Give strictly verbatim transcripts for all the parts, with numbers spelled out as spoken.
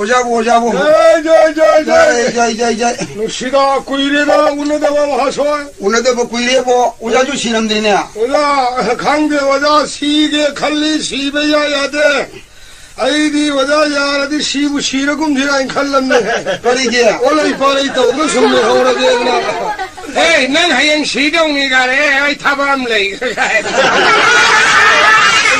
ꯑꯣꯖꯥꯕꯨ, ꯑꯣꯖꯥꯕꯨ꯫ ꯖꯩ, ꯖꯩ, ꯖꯩ, ꯖꯩ꯫ ꯖꯩ, ꯖꯩ, ꯖꯩ, ꯖꯩ꯫ ꯅꯨꯡꯁꯤꯗ, ꯀꯨꯏꯔꯦꯗ ꯎꯅꯗꯕ ꯃꯍꯥꯁꯣꯏ꯫ ꯎꯅꯗꯕ ꯀꯨꯏꯔꯦꯕꯣ꯫ ꯑꯣꯖꯥꯁꯨ ꯁꯤꯔꯝꯗ꯭ꯔꯤꯅꯦ꯫ ꯑꯣꯖꯥ, ꯈꯪꯗꯦ ꯑꯣꯖꯥ, ꯁꯤꯒꯦ ꯈꯜꯂꯤ, ꯁꯤꯕ ꯏꯌꯥ ꯌꯥꯗꯦ꯫ ꯑꯩꯗꯤ ꯑꯣꯖꯥ ꯌꯥꯔꯗꯤ ꯁꯤꯕꯨ ꯁꯤꯔꯒꯨꯝꯁꯤꯔꯥ ꯍꯥꯏꯅ ꯈꯜꯂꯝꯃꯦ꯫ ꯀꯔꯤꯒꯤ? ꯑꯣꯂꯩ ꯄꯥꯂꯩ ꯇꯧꯗꯅ ꯁꯨꯝ ꯂꯩꯍꯧꯔꯒꯦꯅ꯫ ꯍꯦ, ꯅꯪ ꯍꯌꯦꯡ ꯁꯤꯗꯧꯅꯤ ꯒꯥꯔꯦ, ꯑꯩ ꯊꯕꯛ ꯑꯃ ꯂꯩ꯫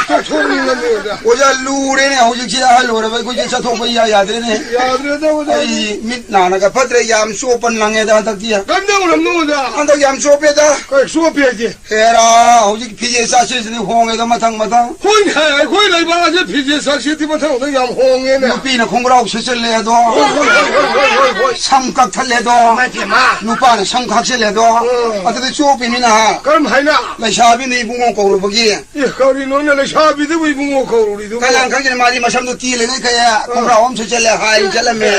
ꯇꯣꯛꯊꯣꯛꯅꯤꯡꯉꯝꯃꯦ ꯑꯣꯖꯥ꯫ ꯑꯣꯖꯥ, ꯂꯨꯔꯦꯅꯦ ꯍꯧꯖꯤꯛꯁꯤ, ꯑꯍꯜ ꯑꯣꯏꯔꯕ ꯑꯩꯈꯣꯏꯁꯦ ꯆꯠꯊꯣꯛꯄ ꯏꯌꯥ ꯌꯥꯗ꯭ꯔꯦꯅꯦ꯫ ꯌꯥꯗ꯭ꯔꯦꯗ ꯑꯣꯖꯥ꯫ ꯑꯩ ꯃꯤꯠ ꯅꯥꯅꯒ ꯐꯠꯇ꯭ꯔꯦ, ꯌꯥꯝ ꯆꯣꯞꯄ ꯅꯪꯉꯦꯗ ꯍꯟꯗꯛꯇꯤ꯫ ꯀꯝꯗꯧꯔꯝꯅꯣ ꯑꯣꯖꯥ? ꯍꯟꯗꯛ ꯌꯥꯝ ꯆꯣꯞꯄꯦꯗ꯫ ꯀꯩ ꯆꯣꯞꯄꯦ ꯍꯥꯏꯗꯤ? ꯍꯦꯔꯥ, ꯍꯧꯖꯤꯛ ꯐꯤꯖꯦꯠ ꯆꯥꯛꯁꯦꯠꯁꯤꯗꯤ ꯍꯣꯡꯉꯦꯗ ꯃꯊꯪ ꯃꯊꯪ꯫ ꯍꯣꯏꯅꯦ, ꯑꯩꯈꯣꯏ ꯂꯩꯕꯥꯛ ꯑꯁꯤ ꯐꯤꯖꯦꯠ ꯆꯥꯛꯁꯦꯠꯇꯤ ꯃꯊꯪ ꯃꯊꯪ ꯌꯥꯝ ꯍꯣꯡꯉꯦꯅꯦ꯫ ꯅꯨꯄꯤꯅ ꯈꯣꯡꯒ꯭ꯔꯥꯎ ꯁꯦꯠꯆꯜꯂꯦ ꯑꯗꯣ꯫ ꯍꯣꯏ, ꯍꯣꯏ, ꯍꯣꯏ꯫ ꯁꯝ ꯀꯛꯊꯠꯂꯦ ꯑꯗꯣ꯫ ꯏꯃꯥ ꯏꯕꯦꯝꯃ꯫ ꯅꯨꯄꯥꯅ ꯁꯝ ꯈꯥꯛꯆꯜꯂꯦ ꯑꯗꯣ꯫ ꯎꯝ꯫ ꯑꯗꯨꯗꯤ ꯆꯣꯞꯄꯤꯅꯤꯅ ꯍꯥ? ꯀꯔꯝ ꯍꯥꯏꯅ? ꯂꯩꯁꯥꯕꯤꯅ ꯏꯕꯨꯡꯉꯣ ꯀꯧꯔꯨꯕꯒꯤ꯫ ꯑꯦ, ꯀꯔꯤꯅꯣꯅꯦ ꯂꯩꯁꯥꯕꯤꯗꯨꯕꯨ ꯏꯕꯨꯡꯉꯣ ꯀꯧꯔꯨꯔꯤꯗꯨꯕꯨ? ꯀꯅꯥꯅ ꯈꯪꯒꯦ, ꯃꯥꯗꯤ ꯃꯁꯝꯗꯣ ꯇꯦꯜꯂꯤꯉꯩ ꯀꯩ, ꯑꯥ꯫ ꯈꯣꯡꯒ꯭ꯔꯥꯎ ꯑꯃ ꯁꯦꯠꯆꯜꯂꯦ ꯍꯥꯏ ꯆꯠꯂꯝꯃꯦ꯫ ꯑꯦ,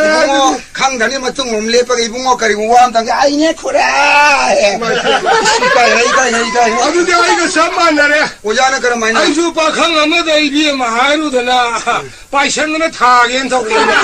ꯏꯕꯨꯡꯉꯣ ꯑꯗꯨꯗꯤ ꯈꯪꯗ꯭ꯔꯅꯤ ꯃꯇꯨꯡꯂꯣꯝ ꯂꯦꯞꯄꯒ ꯏꯕꯨꯡꯉꯣ ꯀꯔꯤꯒꯨꯝꯕ ꯋꯥ ꯑꯝꯇꯪꯒꯦ, "ꯑꯩꯅꯦ ꯈꯨꯔꯥ"꯫ ꯏꯃꯥ ꯏꯕꯦꯝꯃ꯫ ꯏꯁ, ꯏꯀꯥꯏ, ꯏꯀꯥꯏ, ꯏꯀꯥꯏ꯫ ꯑꯗꯨꯗꯤ ꯑꯩꯒ ꯆꯞ ꯃꯥꯟꯅꯔꯦ꯫ ꯑꯣꯖꯥꯅ ꯀꯔꯝ ꯍꯥꯏꯅ? ꯑꯩꯁꯨ ꯄꯥꯈꯪ ꯑꯃꯗ ꯏꯕꯦꯝꯃ ꯍꯥꯏꯔꯨꯗꯅ ꯄꯥꯏꯁꯟꯗꯅ ꯊꯥꯒꯦꯅ ꯇꯧꯔꯤꯅꯦ꯫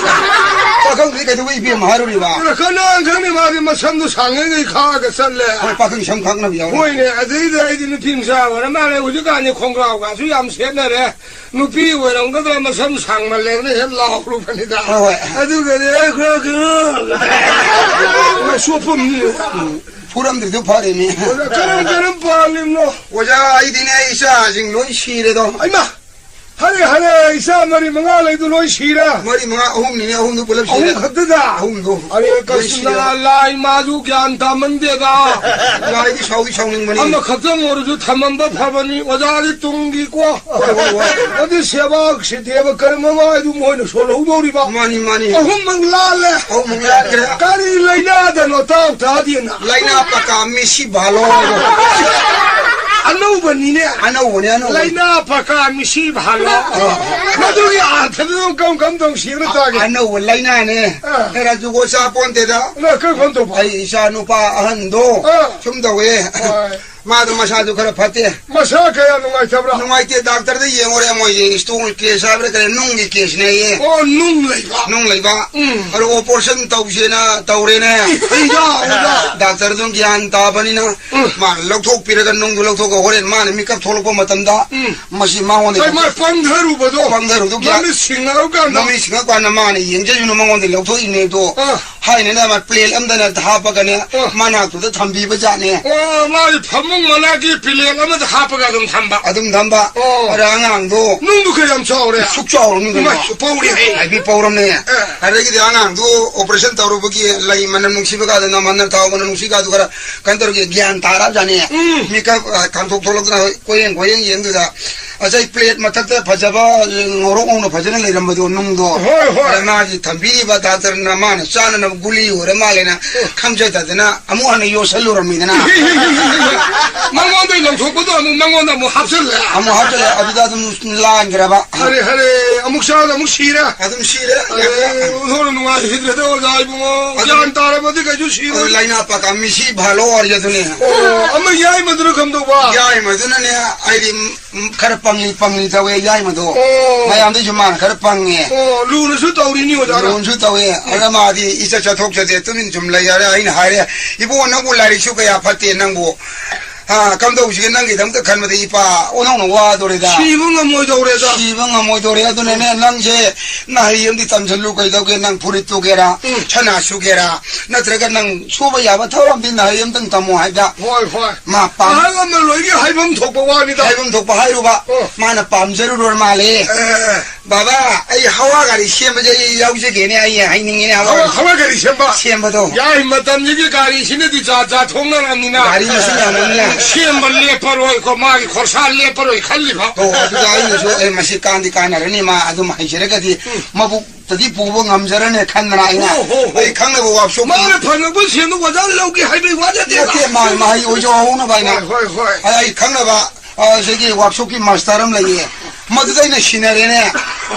ꯄꯥꯈꯪꯗꯨꯗꯤ ꯀꯩꯗꯧꯕꯩ ꯏꯕꯦꯝꯃ ꯍꯥꯏꯔꯨꯔꯤꯕ? ꯀꯅꯥꯅ ꯈꯪꯅꯤ ꯃꯥꯗꯤ ꯃꯁꯝꯗꯨ ꯁꯥꯡꯉꯩꯉꯩ ꯈꯥꯛꯑꯒ ꯆꯠꯂꯦ꯫ ꯍꯣꯏ, ꯄꯥꯈꯪ ꯁꯝ ꯈꯥꯛꯅꯕ ꯌꯥꯎꯔꯦ꯫ ꯍꯣꯏꯅꯦ, ꯑꯗꯩꯗ ꯑꯩꯗꯤ ꯅꯨꯄꯤ ꯃꯆꯥ ꯑꯣꯏꯔ ꯃꯥꯜꯂꯦ, ꯍꯧꯖꯤꯛꯀꯥꯟꯗꯤ ꯈꯣꯡꯒ꯭ꯔꯥꯎꯒꯁꯨ ꯌꯥꯝ ꯁꯦꯠꯅꯔꯦ꯫ ꯅꯨꯄꯤ ꯑꯣꯏꯔꯝꯒꯗ꯭ꯔꯥ ꯃꯁꯝ ꯁꯥꯡꯃꯜꯂꯦꯅ ꯍꯦꯛ ꯂꯥꯎꯔꯨꯕꯅꯤꯗ꯫ ꯍꯣꯏ, ꯍꯣꯏ꯫ ꯑꯗꯨꯒꯗꯤ ꯑꯩ ꯈꯔ ꯈꯔ ꯁꯣꯛꯐꯝꯅꯤ꯫ ꯎꯝ, ꯐꯨꯔꯝꯗ꯭ꯔꯤꯗꯨ ꯐꯔꯤꯅꯤ꯫ ꯑꯣꯖꯥ, ꯀꯔꯝ ꯀꯔꯝ ꯄꯥꯜꯂꯤꯕꯅꯣ? ꯑꯣꯖꯥ, ꯑꯩꯗꯤꯅꯦ ꯏꯆꯥꯁꯤꯡ ꯂꯣꯏ ꯁꯤꯔꯦꯗꯣ꯫ ꯑꯩꯃ! ꯍꯔꯦ, ꯍꯔꯦ, ꯏꯆꯥ ꯃꯔꯤ ꯃꯉꯥ ꯂꯩꯗꯨ ꯂꯣꯏ ꯁꯤꯔꯦ? ꯃꯔꯤ ꯃꯉꯥ, ꯑꯍꯨꯝꯅꯤꯅꯦ, ꯑꯍꯨꯝꯗꯨ ꯄꯨꯂꯞ ꯁꯤꯔꯦ꯫ ꯑꯍꯨꯝ ꯈꯛꯇꯗ? ꯑꯍꯨꯝꯗꯣ꯫ ꯑꯔꯦ ꯂꯣꯏ ꯀ꯭ꯔꯤꯁꯅ, ꯁꯤꯔꯦ꯫ ꯂꯥꯏ ꯃꯥꯁꯨ ꯒ꯭ꯌꯥꯟ ꯇꯥꯃꯟꯗꯦꯗ꯫ ꯂꯥꯏꯗꯤ ꯁꯥꯎꯗꯤ ꯁꯥꯎꯅꯤꯡꯕꯅꯤ꯫ ꯑꯃꯈꯛꯇꯪ ꯑꯣꯏꯔꯁꯨ ꯊꯝꯃꯝꯕ ꯐꯕꯅꯤ, ꯑꯣꯖꯥꯗꯤ ꯇꯨꯡꯒꯤꯀꯣ꯫ ꯍꯣꯏ, ꯍꯣꯏ, ꯍꯣꯏ꯫ ꯑꯗꯨ ꯁꯦꯕꯥ ꯁꯤꯗꯦꯕ ꯀꯔꯃ ꯃꯥꯏꯗꯨ ꯃꯣꯏꯅ ꯁꯣꯜꯍꯧꯗꯧꯔꯤꯕ꯫ ꯃꯥꯅꯤ, ꯃꯥꯅꯤ꯫ ꯑꯍꯨꯝꯃꯛ ꯂꯥꯜꯂꯦ꯫ ꯑꯍꯨꯝꯃꯛ ꯂꯥꯜꯂꯦ꯫ ꯀꯔꯤ ꯂꯥꯏꯅꯥꯗꯅꯣ ꯇꯥꯎ ꯇꯥꯗꯦꯅ꯫ ꯂꯥꯏꯅꯥ ꯄꯀꯥ ꯃꯤꯁꯤ ꯚꯥꯂꯣ ꯍꯥꯏꯕ꯫ ꯑꯅꯧꯕꯅꯤꯅꯦ꯫ ꯑꯅꯧꯕꯅꯦ, ꯑꯅꯧꯕꯅꯦ꯫ ꯂꯥꯏꯅꯥ ꯄꯀꯥ ꯃꯤꯁꯤ ꯚꯥꯂꯣ꯫ ꯑꯥ꯫ ꯃꯗꯨꯒꯤ ꯑꯥꯔꯊꯗꯨ ꯀꯔꯝ ꯀꯔꯝ ꯇꯧ ꯁꯦꯡꯅ ꯇꯥꯒꯦ? ꯑꯅꯧꯕ ꯂꯥꯏꯅꯥꯅꯦ꯫ ꯑꯥ꯫ ꯈꯔ ꯖꯨꯒꯣꯠ ꯆꯥ ꯄꯣꯟꯇꯦꯗ꯫ ꯅ ꯀꯔꯝ ꯀꯔꯝ ꯇꯧꯕ? ꯑꯩ ꯏꯆꯥ ꯅꯨꯄꯥ ꯑꯍꯟꯗꯣ ꯑꯥ꯫ ꯁꯨꯝ ꯇꯧꯋꯦ꯫ ꯍꯣꯏ꯫ ꯃꯥꯗꯣ ꯃꯁꯥꯗꯨ ꯈꯔ ꯐꯠꯇꯦ꯫ ꯃꯁꯥ ꯀꯌꯥ ꯅꯨꯡꯉꯥꯏꯇꯕ꯭ꯔꯥ? ꯅꯨꯡꯉꯥꯏꯇꯦ, ꯗꯥꯛꯇꯔꯗ ꯌꯦꯡꯉꯨꯔꯦ, ꯃꯣꯏꯒꯤ stone case ꯍꯥꯏꯕ꯭ꯔꯥ ꯀꯔꯤ, ꯅꯨꯡꯒꯤ caseꯅꯦꯌꯦ꯫ ꯑꯣ, ꯅꯨꯡ ꯂꯩꯕ꯫ ꯅꯨꯡ ꯂꯩꯕ꯫ ꯎꯝ꯫ ꯑꯗꯣ operation ꯇꯧꯁꯦꯅ ꯇꯧꯔꯦꯅꯦ꯫ ꯑꯩꯌꯥ, ꯑꯩꯌꯥ꯫ ꯗꯥꯛꯇꯔꯗꯨ ꯒ꯭ꯌꯥꯟ ꯇꯥꯕꯅꯤꯅ ꯎꯝ꯫ ꯃꯥꯅ ꯂꯧꯊꯣꯛꯄꯤꯔꯒ, ꯅꯨꯡꯗꯨ ꯂꯧꯊꯣꯛꯑꯒ ꯍꯣꯔꯦꯟ ꯃꯥꯅ ꯃꯤꯀꯞ ꯊꯣꯛꯂꯛꯄ ꯃꯇꯝꯗ ꯎꯝ꯫ ꯃꯁꯤ ꯃꯉꯣꯟꯗ ꯀꯩ ꯃꯥ ꯄꯪꯊꯔꯨꯕꯗꯣ? ꯄꯪꯊꯔꯨꯕꯗꯣ ꯒ꯭ꯌꯥꯟ ꯃꯃꯤꯠ ꯁꯤꯡꯉꯛꯑꯀꯥꯟꯗ꯫ ꯃꯃꯤꯠ ꯁꯤꯡꯉꯛꯄꯀꯥꯟꯗ ꯃꯥꯅ ꯌꯦꯡꯖꯁꯅꯨ, ꯃꯉꯣꯟꯗ ꯂꯧꯊꯣꯛꯏꯅꯦꯗꯣ꯫ ꯑꯥ꯫ ꯍꯥꯏꯅꯅ ꯑꯃ plate ꯑꯃꯗꯅ ꯍꯥꯞꯄꯒꯅꯦ, ꯑꯣ꯫ ꯃꯅꯥꯛꯇꯨꯗ ꯊꯝꯕꯤꯕ ꯖꯥꯠꯅꯦ꯫ ꯑꯣ, ꯃꯥꯒꯤ ꯐꯃꯨꯡ ꯃꯅꯥꯛꯀꯤ plate ꯑꯃꯗ ꯍꯥꯞꯄꯒ ꯑꯗꯨꯝ ꯊꯝꯕ꯫ ꯑꯗꯨꯝ ꯊꯝꯕ꯫ ꯑꯣ꯫ ꯑꯗ ꯑꯉꯥꯡꯗꯣ ꯅꯨꯡꯗꯨ ꯀꯌꯥꯝ ꯆꯥꯎꯔꯦ? ꯁꯨꯛ ꯆꯥꯎꯔ ꯅꯨꯡꯗꯨ ꯏꯃꯥꯏ, ꯄꯧꯔꯦ꯫ ꯍꯥꯏꯕꯤ ꯄꯧꯔꯝꯅꯦ꯫ ꯑꯦ꯫ ꯑꯗꯒꯤꯗꯤ ꯑꯉꯥꯡꯗꯨ operation ꯇꯧꯔꯨꯕꯒꯤ ꯂꯩ ꯃꯅꯝ ꯅꯨꯡꯁꯤꯕ ꯀꯥꯗꯣ, ꯅꯝ ꯃꯅꯝ ꯊꯥꯎ ꯃꯅꯝ ꯅꯨꯡꯁꯤ ꯀꯥꯗꯣ ꯈꯔ ꯀꯩꯅꯣ ꯇꯧꯔꯒ ꯒ꯭ꯌꯥꯟ ꯇꯥꯔꯕ ꯖꯥꯠꯅꯦ꯫ ꯎꯝ꯫ ꯃꯤꯀꯞ, ꯑ, ꯈꯥꯡꯊꯣꯛ ꯊꯣꯛꯂꯛꯇꯅ ꯀꯣꯏꯌꯦꯡ ꯀꯣꯏꯌꯦꯡ ꯌꯦꯡꯗꯨꯗ ꯉꯁꯥꯏ plate ꯃꯊꯛꯇ ꯐꯖꯕ, ꯉꯧꯔꯣꯛ ꯉꯧꯅ ꯐꯖꯅ ꯂꯩꯔꯝꯕꯗꯣ, ꯅꯨꯡꯗꯣ꯫ ꯍꯣꯏ, ꯍꯣꯏ꯫ ꯑꯗ ꯃꯥꯒꯤ ꯊꯝꯕꯤꯔꯤꯕ ꯗꯥꯛꯇꯔꯅ ꯃꯥꯅ ꯆꯥꯅꯅꯕ ꯒꯨꯂꯤ ꯑꯣꯏꯔ ꯃꯥꯜꯂꯦꯅ ꯈꯪꯖꯗꯗꯅ ꯑꯃꯨꯛ ꯍꯟꯅ ꯌꯣꯠꯁꯜꯂꯨꯔꯝꯃꯤꯗꯅ꯫ ꯃꯉꯣꯟꯗ ꯂꯧꯊꯣꯛꯄꯗꯣ ꯑꯃꯨꯛ ꯃꯉꯣꯟꯗ ꯑꯃꯨꯛ ꯍꯥꯞꯆꯜꯂꯦ꯫ ꯑꯃꯨꯛ ꯍꯥꯞꯆꯜꯂꯦ, ꯑꯗꯨꯗ ꯑꯗꯨꯝ ꯂꯥꯟꯈ꯭ꯔꯕ꯫ ꯍꯔꯦ, ꯍꯔꯦ, ꯑꯃꯨꯛ ꯆꯥꯗ ꯑꯃꯨꯛ ꯁꯤꯔꯦ꯫ ꯑꯗꯨꯝ ꯁꯤꯔꯦ꯫ ꯑꯦ, ꯑꯣꯟꯊꯣꯛꯅ ꯅꯨꯡꯉꯥꯏꯈꯤꯗ꯭ꯔꯦꯗ, ꯑꯣꯖꯥ ꯏꯕꯨꯡꯉꯣ꯫ ꯑꯗꯨ ꯒ꯭ꯌꯥꯟ ꯇꯥꯔꯕꯗꯤ ꯀꯩꯁꯨ ꯑꯗꯨ ꯁꯤꯔꯣꯏ꯫ ꯂꯥꯏꯅꯥ ꯄꯥꯛꯀ ꯃꯤꯁꯤ ꯚꯥꯂꯣ ꯑꯣꯏꯔꯦ ꯑꯗꯨꯅꯦ꯫ ꯑꯣ, ꯑꯃ ꯌꯥꯏꯃꯗꯨꯅ ꯀꯝꯗꯧꯕ? ꯌꯥꯏꯃꯗꯨꯅꯅꯦ, ꯑꯩꯗꯤ ꯎꯝ, ꯈꯔ ꯄꯪꯂꯤ ꯄꯪꯂꯤ ꯇꯧꯋꯦ ꯌꯥꯏꯃꯗꯣ꯫ ꯑꯣ꯫ ꯃꯌꯥꯝꯗꯩꯁꯨ ꯃꯥꯅ ꯈꯔ ꯄꯪꯉꯦ꯫ ꯑꯣ, ꯂꯨꯅꯁꯨ ꯇꯧꯔꯤꯅꯤ ꯑꯣꯖꯥꯅ꯫ ꯂꯨꯅꯁꯨ ꯇꯧꯋꯦ꯫ ꯑꯗ ꯃꯥꯗꯤ ꯏꯆꯠ ꯆꯠꯊꯣꯛꯆꯗꯦ, ꯇꯨꯃꯤꯟ ꯁꯨꯝ ꯂꯩ ꯌꯥꯔꯦ꯫ ꯑꯩꯅ ꯍꯥꯏꯔꯦ, "ꯏꯕꯨꯡꯉꯣ, ꯅꯪꯕꯨ ꯂꯥꯏꯔꯤꯛꯁꯨ ꯀꯌꯥ ꯐꯠꯇꯦ ꯅꯪꯕꯨ꯫ ꯑꯥ, ꯀꯝꯗꯧꯁꯤꯒꯦ ꯅꯪꯒꯤꯗꯃꯛꯇ ꯈꯟꯕꯗ ꯏꯄꯥ ꯑꯣꯟꯊꯣꯛꯅ ꯋꯥꯗꯣꯔꯦꯗ꯫ ꯁꯤꯕ ꯉꯝꯃꯣꯏꯗꯧꯔꯦꯗ꯫ ꯁꯤꯕ ꯉꯝꯃꯣꯏꯗꯧꯔꯦ꯫ ꯑꯗꯨꯅꯅꯦ ꯅꯪꯁꯦ ꯅꯍꯩ ꯑꯃꯗꯤ ꯇꯝꯁꯤꯜꯂꯨ ꯀꯩꯗꯧꯒꯦ ꯅꯪ ꯐꯨꯔꯤꯠ ꯇꯨꯒꯦꯔꯥ, ꯎꯝ꯫ ꯁꯅꯥ ꯁꯨꯒꯦꯔꯥ, ꯅꯠꯇ꯭ꯔꯒ ꯅꯪ ꯁꯨꯕ ꯌꯥꯕ ꯊꯕꯛ ꯑꯃꯗꯤ ꯅꯍꯩ ꯑꯃꯇꯪ ꯇꯝꯃꯣ" ꯍꯥꯏꯕꯗ ꯍꯣꯏ, ꯍꯣꯏ꯫ ꯃꯥ ꯄꯥꯝ- ꯑꯍꯜ ꯂꯃꯟ ꯂꯣꯏꯒꯤ ꯍꯥꯏꯐꯝ ꯊꯣꯛꯄ ꯋꯥꯅꯤꯗ꯫ ꯍꯥꯏꯐꯝ ꯊꯣꯛꯄ ꯍꯥꯏꯔꯨꯕ, ꯑꯣ꯫ ꯃꯥꯅ ꯄꯥꯝꯖꯔꯨꯔ ꯃꯥꯜꯂꯦ꯫ ꯑꯦ꯫ "ꯕꯥꯕꯥ, ꯑꯩ ꯍꯋꯥ ꯒꯥꯔꯤ ꯁꯦꯝꯕꯁꯦ ꯑꯩ ꯌꯥꯎꯖꯒꯦꯅꯦ, ꯑꯩ ꯍꯥꯏꯅꯤꯡꯉꯦꯅꯦ ꯍꯋꯥ ꯍꯋꯥ, ꯒꯥꯔꯤ ꯍꯋꯥ ꯒꯥꯔꯤ ꯁꯦꯝꯕ? ꯁꯦꯝꯕꯗꯣ꯫ ꯌꯥꯏ, ꯃꯇꯝꯁꯤꯒꯤ ꯒꯥꯔꯤꯁꯤꯅꯗꯤ ꯖꯥꯠ ꯖꯥꯠ ꯊꯣꯛꯅꯔꯕꯅꯤꯅ꯫ ꯒꯥꯔꯤ ꯃꯁꯤꯡ ꯌꯥꯝꯃꯟꯅ꯫ ꯁꯦꯝꯕ ꯂꯦꯞꯄꯔꯣꯏꯀꯣ, ꯃꯥꯒꯤ ꯈꯣꯔꯁꯥ ꯂꯦꯞꯄꯔꯣꯏ ꯈꯜꯂꯤꯕ꯫ ꯑꯣ, ꯑꯗꯨꯗ ꯑꯩꯅꯁꯨ, "ꯑꯦ, ꯃꯁꯤ ꯀꯥꯟꯗꯤ ꯀꯥꯟꯅꯔꯅꯤ, ꯃꯥ ꯑꯗꯨꯝ ꯍꯩꯖꯔꯒꯗꯤ ꯎꯝ꯫ ꯃꯕꯨꯛꯇꯗꯤ ꯄꯨꯕ ꯉꯝꯖꯔꯅꯤ" ꯈꯟꯗꯅ ꯑꯩꯅ, ꯑꯣ, ꯍꯣ, ꯍꯣ꯫ ꯑꯩ ꯈꯪꯅꯕ workshop ꯃꯥꯅ ꯐꯪꯉꯛꯄ ꯁꯦꯟꯗꯣ ꯑꯣꯖꯥ ꯂꯧꯒꯦ ꯍꯥꯏꯕꯩ ꯋꯥ ꯅꯠꯇꯦꯕ꯫ ꯅꯠꯇꯦ, ꯃꯥ ꯃꯍꯩ ꯑꯣꯏꯖꯍꯧꯅꯕ ꯍꯥꯏꯅ꯫ ꯍꯣꯏ, ꯍꯣꯏ, ꯍꯣꯏ꯫ ꯑꯩ ꯈꯪꯅꯕ ꯑ, ꯁꯤꯒꯤ workshopꯀꯤ master ꯑꯃ ꯂꯩꯌꯦ꯫ ꯃꯗꯨꯗ ꯑꯩꯅ ꯁꯤꯟꯅꯔꯦꯅꯦ꯫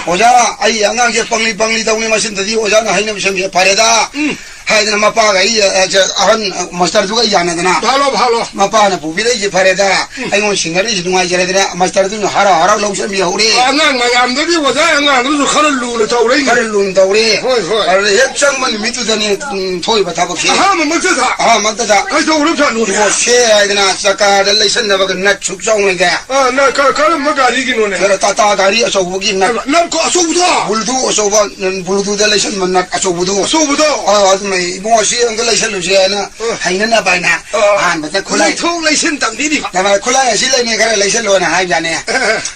"ꯑꯣꯖꯥ, ꯑꯩ ꯑꯉꯥꯡꯁꯦ ꯄꯪꯂꯤ ꯄꯪꯂꯤ ꯇꯧꯅꯤ, ꯃꯁꯤꯝꯇꯗꯤ ꯑꯣꯖꯥꯅ ꯍꯥꯏꯅꯕ ꯁꯦꯝꯕꯤꯌꯨ꯫ ꯐꯔꯦꯗ, ꯎꯝ꯫ ꯍꯥꯏꯗꯅ ꯃꯄꯥꯒ ꯑꯩ, ꯑ, ꯑ, ꯑꯍꯟ, ꯑ, ꯃꯥꯁꯇꯔꯗꯨꯒ ꯌꯥꯅꯗꯅ ꯐꯥꯂꯣ, ꯐꯥꯂꯣ꯫ ꯃꯄꯥꯅ ꯄꯨꯕꯤꯔꯛꯏꯁꯦ ꯐꯔꯦꯗ꯫ ꯎꯝ꯫ ꯑꯩꯉꯣꯟ ꯁꯤꯡꯅꯔꯤꯁꯦ ꯅꯨꯡꯉꯥꯏꯖꯔꯦꯗꯅ ꯃꯥꯁꯇꯔꯗꯨꯅ ꯍꯔꯥꯎ ꯍꯔꯥꯎ ꯂꯧꯁꯤꯟꯕꯤꯍꯧꯔꯦ꯫ ꯑꯉꯥꯡ ꯃꯌꯥꯝꯗꯒꯤ ꯑꯣꯖꯥ ꯑꯉꯥꯡꯗꯨꯁꯨ ꯈꯔ ꯂꯨꯅ ꯇꯧꯔꯛꯏꯅꯦ꯫ ꯈꯔ ꯂꯨꯅ ꯇꯧꯔꯦ꯫ ꯍꯣꯏ, ꯍꯣꯏ꯫ ꯑꯗꯨꯗ ꯍꯦꯛ ꯆꯪꯕ ꯅꯨꯃꯤꯠꯇꯨꯗꯅꯦ, ꯎꯝ, ꯊꯣꯛꯏꯕ ꯊꯕꯛꯁꯦ꯫ ꯑꯍꯥꯟꯕꯃꯛꯇꯗ? ꯑꯍꯥꯟꯕꯃꯛꯇꯗ꯫ ꯀꯩꯗꯧꯔꯕꯖꯥꯠꯅꯣꯅꯦ? ꯏꯕꯣ, ꯁꯦ ꯍꯥꯏꯗꯅ ꯆꯀꯥꯗ ꯂꯩꯁꯟꯅꯕꯒ ꯅꯠ ꯁꯨꯛ ꯆꯥꯎꯅꯒ꯫ ꯑ, ꯅ-, ꯀ-, ꯀꯔꯝꯕ ꯒꯥꯔꯤꯒꯤꯅꯣꯅꯦ? ꯈꯔ ꯇꯥꯇꯥ ꯒꯥꯔꯤ ꯑꯆꯧꯕꯒꯤ ꯅꯠ꯫ ꯅꯠ ꯀꯣ-, ꯑꯆꯧꯕꯗꯣ? ꯕꯨꯜꯗꯨ ꯑꯆꯧꯕ, ꯕꯨꯜꯗꯨꯗ ꯂꯩꯁꯟꯕ ꯅꯠ ꯑꯆꯧꯕꯗꯣ꯫ ꯑꯆꯧꯕꯗꯣ? ꯑ, ꯑꯗꯨꯅ ꯏꯕꯨꯡꯉꯣ ꯁꯤ ꯑꯝꯇ ꯂꯩꯁꯜꯂꯨꯁꯦ ꯍꯥꯏꯅ ꯑ꯫ ꯍꯩꯅꯅꯕ ꯍꯥꯏꯅ ꯑ꯫ ꯑꯍꯥꯟꯕꯗ ꯈꯨꯠꯂꯥꯏ ꯂꯩꯊꯣꯛ ꯂꯩꯁꯤꯟ ꯇꯝꯕꯤꯔꯤꯕ꯫ ꯈꯨꯠꯂꯥꯏ ꯑꯁꯤ ꯂꯩꯅꯤ ꯈꯔ ꯂꯩꯁꯜꯂꯣꯅ ꯍꯥꯏꯕꯖꯥꯠꯅꯦ꯫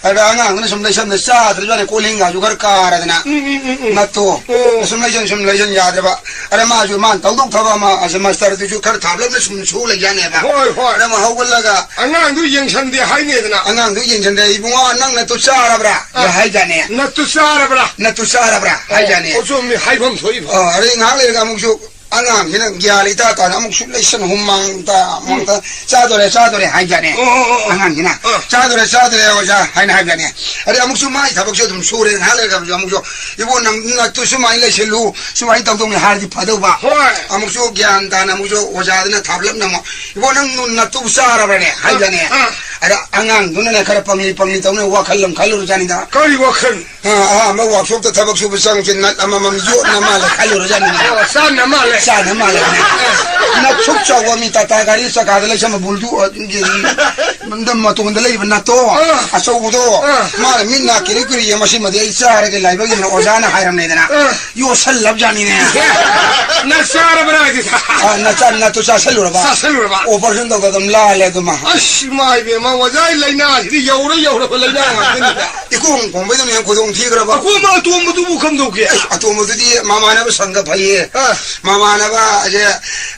ꯑꯗ ꯑꯉꯥꯡꯗꯨꯅ ꯁꯨꯝ ꯂꯩꯁꯟꯕ ꯆꯥꯗ꯭ꯔꯖꯥꯠꯅꯦ ꯀꯣꯜꯍꯤꯡꯒꯥꯁꯨ ꯈꯔ ꯀꯥꯔꯗꯅ꯫ ꯎꯝ, ꯎꯝ, ꯎꯝ, ꯎꯝ꯫ ꯅꯠꯇꯣ꯫ ꯑꯣ꯫ ꯁꯨꯝ ꯂꯩꯁꯟ, ꯁꯨꯝ ꯂꯩꯁꯟ ꯌꯥꯗ꯭ꯔꯕ꯫ ꯑꯗ ꯃꯥꯁꯨ ꯃꯥꯅ ꯇꯧꯗꯧ ꯊꯕꯛ ꯑꯃ ꯑꯁꯤ ꯃꯥꯁꯇꯔꯗꯨꯁꯨ ꯈꯔ ꯊꯥꯞꯂꯞꯅ ꯁꯨꯝ ꯁꯨ ꯂꯩꯖꯥꯠꯅꯦꯕ꯫ ꯍꯣꯏ, ꯍꯣꯏ꯫ ꯑꯗ ꯑꯃ ꯍꯧꯒꯠꯂꯒ ꯑꯉꯥꯡꯗꯨ ꯌꯦꯡꯁꯟꯗꯦ ꯍꯥꯏꯅꯦꯗꯅ꯫ ꯑꯉꯥꯡꯗꯨ ꯌꯦꯡꯁꯟꯗꯦ, "ꯏꯕꯨꯡꯉꯣ, ꯅꯪ ꯅꯠꯇꯨ ꯆꯥꯔꯕ꯭ꯔꯥ?" ꯑ꯫ ꯍꯥꯏꯖꯥꯠꯅꯦ꯫ "ꯅꯠꯇꯨ ꯆꯥꯔꯕ꯭ꯔꯥ?" "ꯅꯠꯇꯨ ꯆꯥꯔꯕ꯭ꯔꯥ?" ꯑꯣ, ꯍꯥꯏꯖꯥꯠꯅꯦ꯫ ꯑꯣ, ꯆꯨꯝꯃꯤ, ꯍꯥꯏꯐꯝ ꯊꯣꯛꯏꯕ꯫ ꯑ, ꯑꯗꯩ ꯉꯥꯏꯍꯥꯛ ꯂꯩꯔꯒ ꯑꯃꯨꯛꯁꯨ ꯑꯉꯥꯡꯁꯤꯅ ꯒ꯭ꯌꯥꯟ ꯏꯇꯥ ꯇꯥꯅ ꯑꯃꯨꯛꯁꯨ ꯂꯩꯁꯟ ꯍꯨꯃꯥꯡ ꯇꯥ, ꯍꯨꯃꯥꯡ ꯇꯥ, "ꯆꯥꯗꯣꯔꯦ, ꯆꯥꯗꯣꯔꯦ" ꯍꯥꯏꯖꯥꯠꯅꯦ꯫ ꯑꯣ, ꯑꯣ, ꯑꯣ, ꯑꯣ꯫ ꯑꯉꯥꯡꯁꯤꯅ, ꯑ꯫ "ꯆꯥꯗꯣꯔꯦ, ꯆꯥꯗꯣꯔꯦ, ꯑꯣꯖꯥ" ꯍꯥꯏꯅ ꯍꯥꯏꯕꯅꯦ꯫ ꯑꯗꯩ ꯑꯃꯨꯛꯁꯨ ꯃꯥꯒꯤ ꯊꯕꯛꯁꯦ ꯑꯗꯨꯝ ꯁꯨꯔꯦ꯫ ꯉꯥꯏꯍꯥꯛ ꯂꯩꯔꯒ ꯑꯃꯨꯛꯁꯨ, "ꯏꯕꯣ, ꯅꯪ ꯅꯠꯇꯨ ꯁꯨꯃꯥꯏꯅ ꯂꯩꯁꯤꯜꯂꯨ, ꯁꯨꯃꯥꯏꯅ ꯇꯧꯗꯧꯅꯤ" ꯍꯥꯏꯔꯗꯤ ꯐꯗꯧꯕ꯫ ꯍꯣꯏ꯫ ꯑꯃꯨꯛꯁꯨ ꯒ꯭ꯌꯥꯟ ꯇꯥꯅ ꯑꯃꯨꯛꯁꯨ ꯑꯣꯖꯥꯗꯨꯅ ꯊꯥꯞꯂꯞꯅ ꯑꯃꯨꯛ, "ꯏꯕꯣ, ꯅꯪ ꯅꯠꯇꯨꯕꯨ ꯆꯥꯔꯕꯅꯦ?" ꯍꯥꯏꯖꯥꯠꯅꯦ꯫ ꯑ꯫ ꯑꯗ ꯑꯉꯥꯡꯗꯨꯅꯅꯦ ꯈꯔ ꯄꯪꯂꯤ ꯄꯪꯂꯤ ꯇꯧꯅ ꯋꯥꯈꯜ ꯑꯃ ꯈꯜꯂꯨꯔꯖꯥꯠꯅꯤꯗ꯫ ꯀꯔꯤ ꯋꯥꯈꯜ? ꯑ, ꯑꯍꯥꯟꯕ ꯋꯥꯛꯁꯣꯞꯇ ꯊꯕꯛ ꯁꯨꯕ ꯆꯪꯉꯛꯄꯁꯦ ꯅꯠ ꯑꯃꯃꯝ ꯌꯣꯠꯅ ꯃꯥꯜꯂꯦ ꯈꯜꯂꯨꯔꯖꯥꯠꯅꯤꯅꯦ꯫ ꯑꯣ, ꯆꯥꯟꯅ ꯃꯥꯜꯂꯦ꯫ ꯆꯥꯟꯅ ꯃꯥꯜꯂꯦ꯫ ꯅꯠ ꯁꯨꯛ ꯆꯥꯎꯕ ꯃꯤ ꯇꯥꯇꯥ ꯒꯥꯔꯤ ꯆꯀꯥꯗ ꯂꯩꯁꯟꯕ ꯕꯨꯜꯗꯨ, ꯑ, ꯃꯇꯣꯟꯗ ꯂꯩꯕ ꯅꯠꯇꯣ, ꯑ꯫ ꯑꯆꯧꯕꯗꯣ, ꯑ꯫ ꯃꯥꯅ ꯃꯤꯠ ꯅꯥ ꯀꯤꯔꯤ ꯀꯤꯔꯤ ꯌꯦꯡ, "ꯃꯁꯤꯃꯗꯤ ꯑꯩ ꯆꯥꯔꯒꯦ ꯂꯥꯏꯕꯛ ꯌꯦꯡꯅ" ꯑꯣꯖꯥꯅ ꯍꯥꯏꯔꯝꯅꯦꯗꯅ꯫ ꯑ꯫ ꯌꯣꯠꯁꯜꯂꯕꯖꯥꯠꯅꯤꯅꯦ꯫ ꯅꯠ ꯆꯥꯔꯕ꯭ꯔꯥ ꯍꯥꯏꯁꯦ? ꯑ, ꯅꯠ ꯆꯥ-, ꯅꯠꯇꯨ ꯆꯥꯁꯜꯂꯨꯔꯕ? ꯆꯥꯁꯜꯂꯨꯔꯕ? ꯑꯣꯄꯔꯦꯁꯟ ꯇꯧꯗ ꯑꯗꯨꯝ ꯂꯥꯜꯂꯦ ꯑꯗꯨꯃ꯫ ꯑꯁ, ꯏꯃꯥ ꯏꯕꯦꯝꯃ, ꯑꯣꯖꯥ, ꯑꯩ ꯂꯥꯏꯅꯥꯁꯤꯗꯤ ꯌꯧꯔ ꯌꯧꯔꯕ ꯂꯥꯏꯅꯥ ꯉꯥꯛꯇꯅꯤꯗ꯫ ꯏꯀꯣꯡ ꯀꯣꯡꯕꯩꯗꯨꯅ ꯍꯦꯟꯅ ꯈꯨꯗꯣꯡ ꯊꯤꯈ꯭ꯔꯕ꯫ ꯑꯀꯣꯝꯕ ꯑꯇꯣꯝꯕꯗꯨꯕꯨ ꯀꯝꯗꯧꯒꯦ? ꯑꯦ, ꯑꯇꯣꯝꯕꯗꯨꯗꯤ ꯃꯃꯥꯟꯅꯕ ꯁꯪꯒ ꯐꯩꯌꯦ꯫ ꯑ꯫ ꯃꯃꯥꯟꯅꯕ ꯑꯁꯦ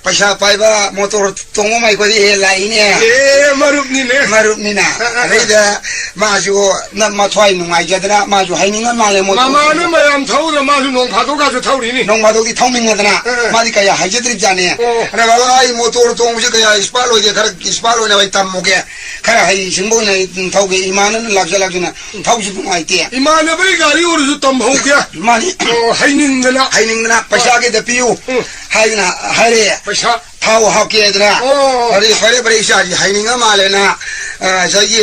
ꯄꯩꯁꯥ ꯄꯥꯏꯕ ꯃꯣꯇꯣꯔ ꯇꯣꯡꯕ ꯃꯥꯏꯈꯣꯏꯗꯤ ꯍꯦꯛ ꯂꯥꯛꯏꯅꯦ꯫ ꯑꯦ, ꯃꯔꯨꯞꯅꯤꯅꯦ꯫ ꯃꯔꯨꯞꯅꯤꯅ꯫ ꯑ, ꯑ, ꯑ꯫ ꯑꯗꯩꯗ ꯃꯥꯁꯨ ꯅ-, ꯃꯊ꯭ꯋꯥꯏ ꯅꯨꯡꯉꯥꯏꯖꯗꯅ ꯃꯥꯁꯨ ꯍꯩꯅꯤꯡꯉ ꯃꯥꯜꯂꯦ ꯃꯣꯇꯣꯔ ꯃꯃꯥꯟꯅꯕ ꯇꯣꯡꯕ꯫ ꯃꯌꯥꯝ ꯊꯧꯗꯅ ꯃꯥꯁꯨ ꯅꯣꯡ ꯐꯥꯗꯣꯛꯀꯥꯁꯨ ꯊꯧꯔꯤꯅꯤ꯫ ꯅꯣꯡ ꯐꯥꯗꯣꯛꯇꯤ ꯊꯧꯅꯤꯡꯉꯗꯅ ꯑ, ꯑ꯫ ꯃꯥꯗꯤ ꯀꯌꯥ ꯍꯩꯖꯗ꯭ꯔꯤꯕꯖꯥꯠꯅꯤ꯫ ꯑꯣ꯫ ꯑꯗ "ꯕꯕꯥ, ꯑꯩ ꯃꯣꯇꯣꯔ ꯇꯣꯡꯕꯁꯦ ꯀꯌꯥ ꯏꯁꯄꯥꯠ ꯑꯣꯏꯗꯦ, ꯈꯔ ꯏꯁꯄꯥꯠ ꯑꯣꯏꯅꯕ ꯑꯩ ꯇꯝꯃꯨꯒꯦ꯫ ꯈꯔ ꯍꯩꯁꯤꯡꯕ ꯑꯣꯏꯅ ꯑꯩ ꯊꯧꯒꯦ꯫ ꯏꯃꯥꯟꯅꯕꯅ ꯂꯥꯛꯆ ꯂꯥꯛꯆꯅ ꯊꯧꯁꯤ ꯅꯨꯡꯉꯥꯏꯇꯦ"꯫ ꯏꯃꯥꯟꯅꯕꯒꯤ ꯒꯥꯔꯤ ꯑꯣꯏꯔꯁꯨ ꯇꯝꯍꯧꯒꯦ꯫ ꯃꯥꯅꯤ꯫ ꯑꯣ, ꯍꯩꯅꯤꯡꯗꯅ꯫ ꯍꯩꯅꯤꯡꯗꯅ ꯄꯩꯁꯥꯒꯤꯗ ꯄꯤꯌꯨ꯫ ꯎꯝ꯫ ꯍꯥꯏꯗꯅ ꯍꯥꯏꯔꯛꯑꯦ꯫ ꯄꯩꯁꯥ? ꯊꯥꯎ ꯍꯥꯞꯀꯦꯗꯅ꯫ ꯑꯣ꯫ ꯑꯗꯨꯗꯤ ꯐꯔꯦ, ꯐꯔꯦ, ꯏꯆꯥꯁꯤ ꯍꯩꯅꯤꯡꯉ ꯃꯥꯜꯂꯦꯅ, ꯑ, ꯉꯁꯥꯏꯒꯤ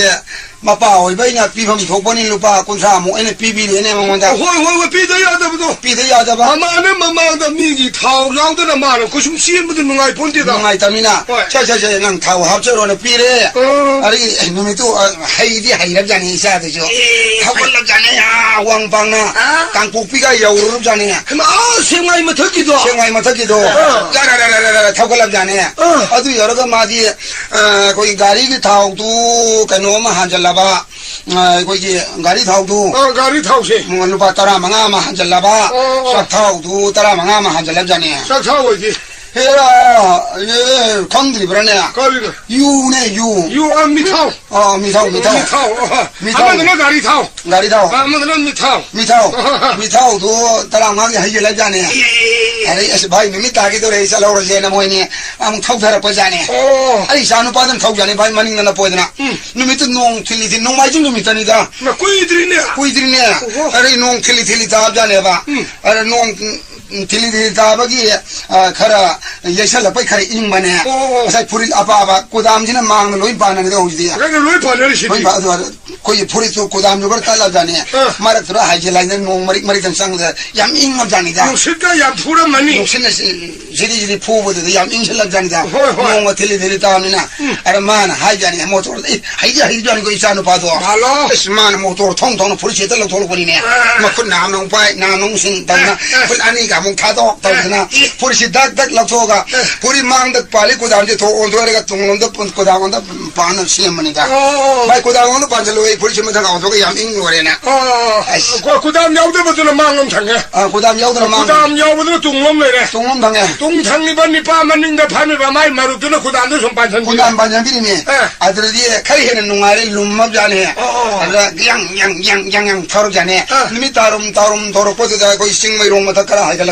ꯃꯄꯥ ꯑꯣꯏꯕ ꯑꯩꯅ ꯄꯤꯐꯝ ꯊꯣꯛꯄꯅꯤ, ꯂꯨꯄꯥ ꯀꯨꯟꯊ꯭ꯔꯥꯃꯨꯛ ꯑꯩꯅ ꯄꯤꯕꯤꯔꯦꯅꯦ ꯃꯉꯣꯟꯗ꯫ ꯍꯣꯏ, ꯍꯣꯏ, ꯍꯣꯏ, ꯄꯤꯗ ꯌꯥꯗꯕꯗꯣ꯫ ꯄꯤꯗ ꯌꯥꯗꯕ꯫ ꯃꯃꯥꯅ ꯃꯃꯥꯡꯗ ꯃꯤꯒꯤ ꯊꯥꯎ ꯌꯥꯎꯗꯅ ꯃꯥꯅ ꯀꯩꯁꯨꯝ ꯆꯦꯟꯕꯗꯨ ꯅꯨꯡꯉꯥꯏꯄꯣꯟꯇꯦꯗ꯫ ꯅꯨꯡꯉꯥꯏꯇꯕꯅꯤꯅ꯫ ꯍꯣꯏ꯫ "ꯁꯦ, ꯁꯦ, ꯁꯦ, ꯅꯪ ꯊꯥꯎ ꯍꯥꯞꯆꯔꯣꯅ" ꯄꯤꯔꯦ꯫ ꯑꯣ꯫ ꯑꯗꯒꯤ, ꯑꯦ, ꯅꯨꯃꯤꯠꯇꯨ, ꯑ, ꯍꯩꯗꯤ ꯍꯩꯔꯕꯖꯥꯠꯅꯤ ꯏꯆꯥꯗꯨꯁꯨ꯫ ꯑꯦ, ꯊꯧꯒꯠꯂꯕꯖꯥꯠꯅꯤ, ꯑꯥ, ꯋꯥꯡ ꯄꯥꯡꯅ꯫ ꯑꯥ꯫ ꯀꯥꯡꯄꯣꯛꯄꯤꯒ ꯌꯧꯔꯨꯔꯕꯖꯥꯠꯅꯤ꯫ ꯍꯩꯃꯥ, ꯑꯥ, ꯁꯦꯡꯃꯥꯏ ꯃꯊꯛꯀꯤꯗꯣ? ꯁꯦꯡꯃꯥꯏ ꯃꯊꯛꯀꯤꯗꯣ꯫ ꯑꯥ꯫ ꯖꯔ, ꯖꯔ, ꯖꯔ, ꯖꯔ ꯊꯧꯒꯠꯂꯕꯖꯥꯠꯅꯤ꯫ ꯑꯥ꯫ ꯑꯗꯨ ꯌꯧꯔꯒ ꯃꯥꯗꯤ, ꯑ, ꯑꯩꯈꯣꯏꯒꯤ ꯒꯥꯔꯤꯒꯤ ꯊꯥꯎꯗꯨ ꯀꯩꯅꯣ ꯑꯃ ꯍꯥꯟꯖꯜꯂꯕ, ꯑ, ꯑꯩꯈꯣꯏꯒꯤ ꯒꯥꯔꯤ ꯊꯥꯎꯗꯨ꯫ ꯑ, ꯒꯥꯔꯤ ꯊꯥꯎꯁꯦ꯫ ꯎꯝ, ꯂꯨꯄꯥ ꯇꯔꯥꯃꯉꯥ ꯑꯃ ꯍꯥꯟꯖꯜꯂꯕ, ꯑꯣ, ꯑꯣ꯫ ꯆꯥꯛꯊꯥꯎꯗꯨ ꯇꯔꯥꯃꯉꯥ ꯑꯃ ꯍꯥꯟꯖꯜꯂꯕꯖꯥꯠꯅꯤ꯫ ꯆꯥꯛꯊꯥꯎ ꯑꯣꯏꯗꯤ? ꯍꯦꯔꯥ, ꯑꯦ, ꯈꯪꯗ꯭ꯔꯤꯕ꯭ꯔꯥꯅꯦ? ꯀꯔꯤꯅꯣ? ꯌꯨꯅꯦ, ꯌꯨ꯫ ꯌꯨ, ꯑ, ꯃꯤꯊꯥꯎ꯫ ꯑ, ꯃꯤꯊꯥꯎ, ꯃꯤꯊꯥꯎ꯫ ꯃꯤꯊꯥꯎ, ꯑ, ꯃꯤꯊꯥꯎ꯫ ꯑꯃꯗꯨꯅ ꯒꯥꯔꯤ ꯊꯥꯎ꯫ ꯒꯥꯔꯤ ꯊꯥꯎ꯫ ꯑ, ꯑꯃꯗꯨꯅ ꯃꯤꯊꯥꯎ꯫ ꯃꯤꯊꯥꯎ꯫ ꯃꯤꯊꯥꯎꯗꯨ ꯇꯔꯥꯃꯉꯥꯒꯤ ꯍꯩꯖꯤꯜꯂꯕꯖꯥꯠꯅꯦ꯫ ꯑꯦ, ꯑꯦ, ꯑꯦ, ꯑꯦ꯫ ꯑꯗꯩ, "ꯑꯁ, ꯚꯥꯏ, ꯅꯨꯃꯤꯠ ꯇꯥꯒꯦ ꯇꯧꯔꯦ, ꯑꯩ ꯆꯠꯍꯧꯔꯁꯦꯅ" ꯃꯣꯏꯅꯤ ꯑꯃꯨꯛ ꯊꯧꯊꯔꯛꯄꯖꯥꯠꯅꯦ꯫ ꯑꯣ꯫ ꯑꯩ ꯏꯆꯥ ꯅꯨꯄꯥꯗꯨꯅ ꯊꯧꯖꯥꯠꯅꯤ, ꯚꯥꯏ, ꯃꯅꯤꯡꯗ ꯅꯞꯄꯣꯗꯅ꯫ ꯎꯝ꯫ ꯅꯨꯃꯤꯠꯇꯨ ꯅꯣꯡ ꯊꯤꯜꯂꯤ ꯊꯤꯜꯂꯤ, ꯅꯣꯡꯃꯥꯏꯖꯤꯡ ꯅꯨꯃꯤꯠꯇꯅꯤꯗ꯫ ꯃꯥ, ꯀꯨꯏꯗ꯭ꯔꯤꯅꯦ꯫ ꯀꯨꯏꯗ꯭ꯔꯤꯅꯦ꯫ ꯑꯣꯍꯣ꯫ ꯑꯗꯩ ꯅꯣꯡ ꯊꯤꯜꯂꯤ ꯊꯤꯜꯂꯤ ꯇꯥꯕꯖꯥꯠꯅꯦꯕ꯫ ꯎꯝ꯫ ꯑꯗ ꯅꯣꯡ ꯊꯤꯜꯂꯤ ꯊꯤꯜꯂꯤ ꯇꯥꯕꯒꯤ, ꯑ, ꯈꯔ ꯌꯩꯁꯜꯂꯛꯄꯩ ꯈꯔ ꯏꯪꯕꯅꯦ꯫ ꯑꯣ, ꯑꯣ꯫ ꯉꯁꯥꯏ ꯐꯨꯔꯤꯠ ꯑꯄꯥꯕ ꯀꯨꯗꯥꯝꯁꯤꯅ ꯃꯥꯡꯗ ꯂꯣꯏ ꯄꯥꯟꯅꯔꯦ ꯍꯧꯖꯤꯛꯇꯤ꯫ ꯀꯩꯅꯣ ꯂꯣꯏ ꯄꯥꯟꯅꯔꯤꯁꯤꯗꯤ? ꯂꯣꯏ ꯄꯥꯟ-, ꯑꯗꯨ, ꯑꯗꯨ ꯑꯩꯈꯣꯏꯒꯤ ꯐꯨꯔꯤꯠꯇꯨ ꯀꯨꯗꯥꯝꯁꯨ ꯈꯔ ꯇꯠꯂꯕꯖꯥꯠꯅꯤ꯫ ꯑ꯫ ꯃꯔꯛꯇꯨꯗ ꯍꯥꯏꯖꯤꯜꯂꯛꯑꯗꯤ ꯅꯣꯡ ꯃꯔꯤꯛ ꯃꯔꯤꯛꯇꯪ ꯆꯪꯕꯗ ꯌꯥꯝ ꯏꯪꯉꯕꯖꯥꯠꯅꯤꯗ꯫ ꯅꯨꯡꯁꯤꯠꯀ ꯌꯥꯝ ꯐꯨꯔꯝꯃꯅꯤ꯫ ꯅꯨꯡꯁꯤꯠꯅ ꯁꯤ-, ꯁꯤꯗꯤ, ꯁꯤꯗꯤ ꯐꯨꯕꯗꯨꯗ ꯌꯥꯝ ꯏꯪꯁꯤꯜꯂꯛꯖꯥꯠꯅꯤꯗ꯫ ꯍꯣꯏ, ꯍꯣꯏ꯫ ꯅꯣꯡꯃ ꯊꯤꯜꯂꯤ ꯊꯤꯜꯂꯤ ꯇꯥꯕꯅꯤꯅ꯫ ꯎꯝ꯫ ꯑꯗ ꯃꯥꯅ ꯍꯥꯏꯖꯥꯠꯅꯤ, ꯃꯣꯇꯣꯔ, "ꯑꯦ, ꯍꯩꯗꯤ ꯍꯩꯖꯥꯠꯅꯤꯀꯣ ꯏꯆꯥ ꯅꯨꯄꯥꯗꯣ"꯫ ꯃꯥꯜꯂꯣ꯫ ꯑꯁ, ꯃꯥꯅ ꯃꯣꯇꯣꯔ ꯊꯧ ꯊꯧꯅ ꯐꯨꯔꯤꯠꯁꯦ ꯍꯦꯛꯇ ꯂꯧꯊꯣꯛꯂꯛꯄꯅꯤꯅꯦ꯫ ꯑ꯫ ꯃꯈꯨꯠ ꯅꯥꯝꯅ ꯑꯃꯨꯛ ꯄꯥꯏ, ꯅꯥꯝꯅ ꯑꯃꯨꯛ ꯁꯤꯟ ꯇꯧꯗꯅ, ꯑ, ꯑ꯫ ꯐꯨꯔꯤꯠ ꯑꯅꯤꯒ ꯑꯃꯨꯛ ꯊꯥꯗꯣꯛ ꯇꯧꯗꯅ, ꯑ꯫ ꯐꯨꯔꯤꯠꯁꯤ ꯗꯛ ꯗꯛ ꯂꯧꯊꯣꯛꯑꯒ, ꯑ꯫ ꯐꯨꯔꯤꯠ ꯃꯥꯡꯗ ꯄꯥꯜꯂꯤ ꯀꯨꯗꯥꯝꯁꯦ ꯊꯣꯛ ꯑꯣꯟꯊꯣꯛꯑꯒ ꯇꯨꯡꯂꯣꯝꯗ ꯄꯨꯟ-, ꯀꯨꯗꯥꯝꯂꯣꯝꯗ ꯄꯥꯟꯅ ꯁꯦꯝꯕꯅꯤꯗ꯫ ꯑꯣ꯫ ꯚꯥꯏ, ꯀꯨꯗꯥꯝꯂꯣꯝꯗ ꯄꯥꯟꯁꯤꯜꯂꯨ, ꯑꯩ ꯐꯨꯔꯤꯠꯁꯦ ꯃꯊꯛ ꯑꯣꯟꯊꯣꯛꯑꯒ ꯌꯥꯝ ꯏꯪ ꯂꯣꯏꯔꯦꯅ꯫ ꯑꯣ꯫ ꯑꯁ꯫ ꯀꯨ-, ꯀꯨꯗꯥꯝ ꯌꯥꯎꯗꯕꯗꯨꯅ ꯃꯥꯡꯂꯣꯝ ꯊꯪꯉꯦ꯫ ꯑ, ꯀꯨꯗꯥꯝ ꯌꯥꯎꯗꯅ ꯃꯥꯡ-, ꯀꯨꯗꯥꯝ ꯌꯥꯎꯕꯗꯨꯅ ꯇꯨꯡꯂꯣꯝ ꯂꯩꯔꯦ꯫ ꯇꯨꯡꯂꯣꯝ ꯊꯪꯉꯦ꯫ ꯇꯨꯡ ꯊꯪꯉꯤꯕ ꯅꯤꯄꯥ ꯃꯅꯤꯡꯗ ꯐꯝꯃꯤꯕ ꯃꯥꯏ ꯃꯔꯨꯞꯇꯨꯅ ꯀꯨꯗꯥꯝꯗꯨ ꯁꯨꯝ ꯄꯥꯟꯁꯤꯟꯕꯤꯔꯦ꯫ ꯀꯨꯗꯥꯝ ꯄꯥꯟꯁꯤꯟꯕꯤꯔꯤꯅꯦ꯫ ꯑꯦ꯫ ꯑꯗꯨꯗꯗꯤ ꯈꯔ ꯍꯦꯟꯅ ꯅꯨꯡꯉꯥꯏꯔꯦ, ꯂꯨꯝꯃꯕꯖꯥꯠꯅꯦ꯫ ꯑꯣ, ꯑꯣ, ꯑꯣ꯫ ꯑꯗꯨꯗ ꯌꯥꯡ, ꯌꯥꯡ, ꯌꯥꯡ, ꯌꯥꯡ, ꯌꯥꯡ ꯊꯧꯔꯖꯥꯠꯅꯦ꯫ ꯑꯦ꯫ ꯅꯨꯃꯤꯠ ꯇꯥꯔꯨꯝ, ꯇꯥꯔꯨꯝ ꯊꯧꯔꯛꯄꯗꯨꯗ ꯑꯩꯈꯣꯏ ꯆꯤꯡ ꯃꯩꯔꯣꯡ ꯃꯊꯛ ꯈꯔ ꯍꯥꯏꯒꯠꯂꯛꯄ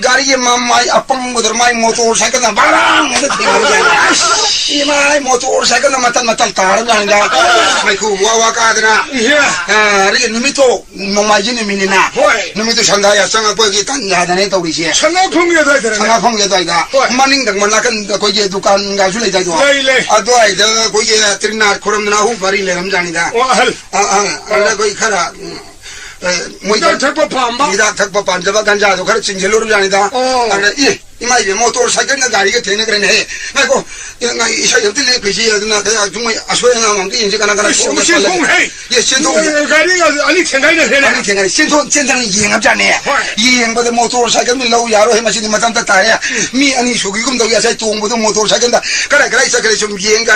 ꯒꯥꯔꯤꯒꯤ ꯃꯃꯥꯏ ꯑꯄꯪꯕꯗꯨꯗ ꯃꯥꯏ ꯃꯣꯇꯣꯔ ꯁꯥꯏꯀꯜꯅ ꯕꯥꯔꯥꯡ ꯍꯦꯛꯇ ꯊꯦꯡꯅꯕꯖꯥꯠꯅꯤ꯫ ꯑꯁ! ꯏꯃꯥꯏ, ꯃꯣꯇꯣꯔ ꯁꯥꯏꯀꯜꯅ ꯃꯇꯟ ꯃꯇꯟ ꯇꯥꯔꯕꯖꯥꯠꯅꯤꯗ꯫ ꯃꯩꯈꯨ ꯋꯥ ꯋꯥ ꯀꯥꯗꯅ꯫ ꯏꯍꯦ! ꯑ, ꯑꯗꯒꯤ ꯅꯨꯃꯤꯠꯇꯣ ꯅꯣꯡꯃꯥꯏꯖꯤꯡ ꯅꯨꯃꯤꯠꯅꯤꯅ꯫ ꯍꯣꯏ꯫ ꯅꯨꯃꯤꯠꯇꯨ ꯁꯟꯗꯥ ꯌꯥꯆꯪꯉꯛꯄꯒꯤ ꯇꯟꯖꯥꯗꯅꯦ ꯇꯧꯔꯤꯁꯦ꯫ ꯁꯅꯥ ꯐꯪꯒꯦ ꯑꯗꯨꯋꯥꯏꯗꯅꯦ꯫ ꯁꯅꯥ ꯐꯪꯒꯦ ꯑꯗꯨꯋꯥꯏꯗ꯫ ꯍꯣꯏ꯫ ꯃꯅꯤꯡꯗ ꯅꯥꯀꯟꯗ ꯑꯩꯈꯣꯏꯒꯤ ꯗꯨꯀꯥꯟꯒꯁꯨ ꯂꯩꯗꯥꯏꯗꯣ꯫ ꯂꯩ, ꯂꯩ꯫ ꯑꯗꯨꯋꯥꯏꯗ ꯑꯩꯈꯣꯏꯒꯤ ꯇ꯭ꯔꯤꯅꯥꯠ ꯈꯨꯔꯝꯗꯅ ꯑꯍꯨꯝ ꯃꯔꯤ ꯂꯩꯔꯝꯖꯥꯠꯅꯤꯗ꯫ ꯑꯣ, ꯑꯍꯜ꯫ ꯑ, ꯑ, ꯑꯗ ꯑꯩꯈꯣꯏ ꯈꯔ, ꯎꯝ, ꯑ, ꯃꯣꯏ ꯍꯤꯗꯥꯛ ꯊꯛꯄ ꯄꯥꯝꯕ꯫ ꯍꯤꯗꯥꯛ ꯊꯛꯄ ꯄꯥꯝꯖꯕ ꯒꯟꯖꯥꯗꯣ ꯈꯔ ꯆꯤꯡꯁꯤꯜꯂꯨꯔꯕꯖꯥꯠꯅꯤꯗ꯫ ꯑꯣ꯫ ꯑꯗ, "ꯑꯦ, ꯏꯃꯥ ꯏꯕꯦꯝ, ꯃꯣꯇꯣꯔ ꯁꯥꯏꯀꯜꯒ ꯒꯥꯔꯤꯒ ꯊꯦꯡꯅꯈ꯭ꯔꯦꯅꯦꯍꯦ꯫ ꯉꯥꯏꯈꯣ, ꯉꯥꯏ-, ꯏꯁꯩ ꯑꯝꯇ ꯂꯦꯞꯈꯤꯁꯤ꯫ ꯑꯗꯨꯅ ꯀꯌꯥ ꯁꯨꯝ ꯑꯁꯣꯏ ꯑꯉꯥꯝ ꯑꯝꯇ ꯌꯦꯡꯁꯤ꯫ ꯀꯅꯥ ꯀꯅꯥ ꯑꯁ, ꯇꯣꯡꯕ ꯆꯦꯟꯊꯣꯛꯈ꯭ꯔꯦ꯫ ꯄꯜꯂꯒꯦ? ꯌꯦ, ꯆꯦꯟꯊꯣꯛꯈ꯭ꯔꯦ꯫ ꯒꯥꯔꯤꯒ ꯑꯅꯤ ꯊꯦꯡꯒꯥꯏꯅꯈ꯭ꯔꯦꯅꯦ꯫ ꯑꯅꯤ ꯊꯦꯡꯒꯥꯏ-, ꯆꯦꯟꯊꯣꯛ-, ꯆꯦꯟꯊꯣꯛ ꯌꯦꯡꯉꯕꯖꯥꯠꯅꯦ꯫ ꯍꯣꯏ꯫ ꯌꯦꯡꯕꯗ ꯃꯣꯇꯣꯔ ꯁꯥꯏꯀꯜꯗꯤ ꯂꯧ ꯌꯥꯔꯣꯏ꯫ ꯃꯁꯤꯗꯤ ꯃꯇꯝꯗ ꯇꯥꯔꯦ꯫ ꯃꯤ ꯑꯅꯤ ꯁꯨꯈꯤꯒꯨꯝ ꯇꯧꯏ꯫ ꯉꯁꯥꯏ ꯇꯣꯡꯕꯗꯣ ꯃꯣꯇꯣꯔ ꯁꯥꯏꯀꯜꯗ ꯀꯗꯥꯏ ꯀꯗꯥꯏ ꯆꯠꯈ꯭ꯔꯦ ꯁꯨꯝ ꯌꯦꯡꯒ